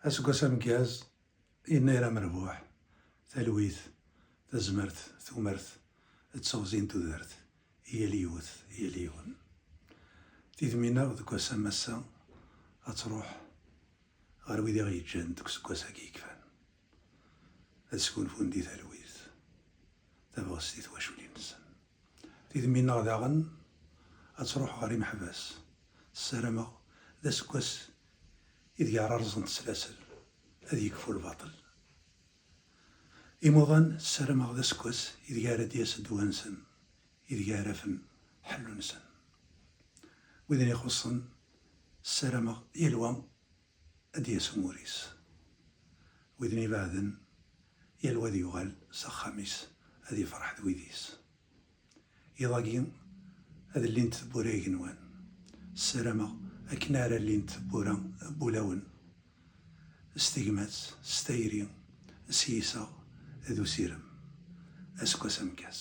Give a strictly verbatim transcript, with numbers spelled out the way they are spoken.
Aseggas ameggaz, yennayer amerbuḥ, talwit, tazmert, tumert, d teɣzi n tudert, i yal yiwet, i yal yiwen. Tidmi-nneɣ deg wass am ass-a ad truḥ ɣer wid i ɣ-yeǧǧan deg useggas-agi yekfan, ad sgunfun di talwit, tabɣest i twaculin-nsen. Tidmi-nneɣ daɣen ad truḥ ɣer imeḥbas. Ssarameɣ d aseggas ideg ara rẓent sslasel, ad yekfu lbaṭel. Imuḍan, ssarameɣ d aseggas ideg ara d-yas ddwa-nsen, ideg ara afen ḥellu-nsen. Widen ixuṣṣen, ssarameɣ yal wa ad d-yas umur-is. Widen ibeɛden, yal wa ad yuɣal s axxam-is, ad yefreḥ d wid-is. Iḍ-agi ad llint tewwura igenwan. Ssarameɣ akken ara llint tewwura n wulawen, s tegmat, s tayri, s yiseɣ d usirem. Aseggas ameggaz.